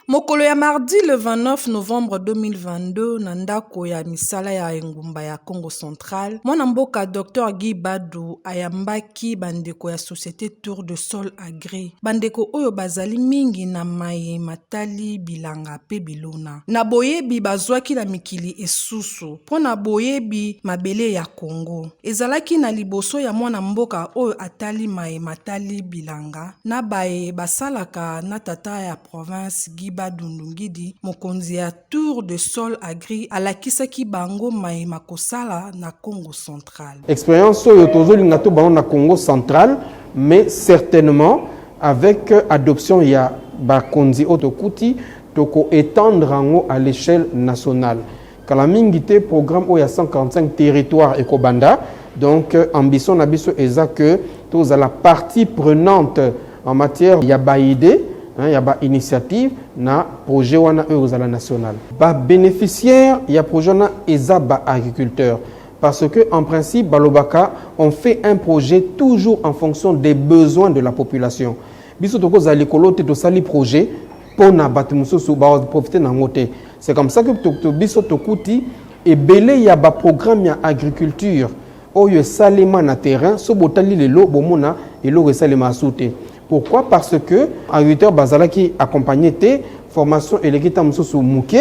Mokolo ya mardi le 29 novembre 2022 na ndako ya misala ya engumba ya Kongo Central, mwana mboka Dr Guy Badu ayambaki bandeko ya société Tour de Sol Agri, bandeko oyo bazali mingi na maye matali bilanga pe bilona. Na boyebi bazwaki na mikili esusu mpo na boyebi mabele ya Congo. Ezalaki na liboso ya mwana mboka oyo atali maye matali bilanga na baye basalaka na tata ya province Guy Badundu Ngidi, mokonzi ya Tour de Sol Agri, alakisaki bango maye makosala na Kongo Central. Experience oyo tozolinga to bango na Kongo Central, mais certainement avec adoption ya bakonzi oyo tokuti, toko étendre yango à l'échelle nationale. Kala mingi te, programme oyo ya 145 territoire ekobanda. Donc ambition na biso eza que tozala partie prenante en matière ya ba idée, hein, ya ba initiative na projet wana oyo kozala national. Ba bénéficiaire ya projet wana eza ba agriculteur, parce que en principe balobaka, on fait un projet toujours en fonction des besoins de la population. Biso tokozala likolo te, tosali projet mpona bato mosusu baprofite nango te. C'est comme ça que biso tokuti ebele ya baprogramme ya agriculture oyo esalema na terrain. So botali lelo, bomona eloko esalema asu te. Pourquoi? Parce que agriculteur bazalaki accompagné te, formation eleki ta mosusu moke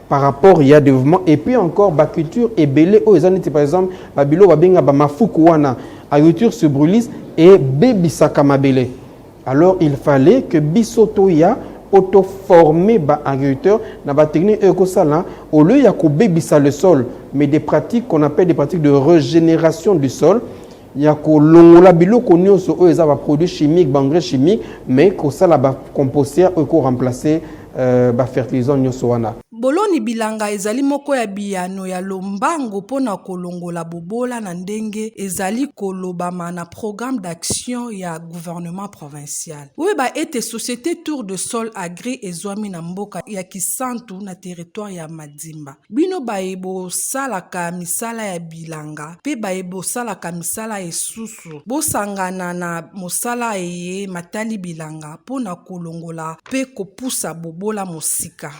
par rapport ya développement. Et puis encore, baculture ebele oyo eza neti par exemple babiloko babenga bamafuku wana, agriculture se brûlise, ebebisaka mabele. Alors il fallait que biso toya po toformer baagriculteur na batechnique oyo ekosala, au lieu ya kobebisa le sol, mais des pratiques qu'on appelle des pratiques de régénération du sol, ya kolongola biloko nyonso oyo eza baproduit chimique, baengrais chimique, mais kosala bacompostière oyo ekoremplacer bafertilisant nyonso wana. Boloni bilanga ezali moko ya biyano ya lombango mpo na kolongola bobola na ndenge ezali kolobama na programme d'action ya gouvernement provincial. Oyeba ete société Tour de Sol Agri ezwami na mboka ya Kisantu, na territoire ya Madimba. Bino baye bosalaka misala ya bilanga mpe baye bosalaka misala esusu, bosangana na mosala eye matali bilanga mpo na kolongola mpe kopusa bobola mosika.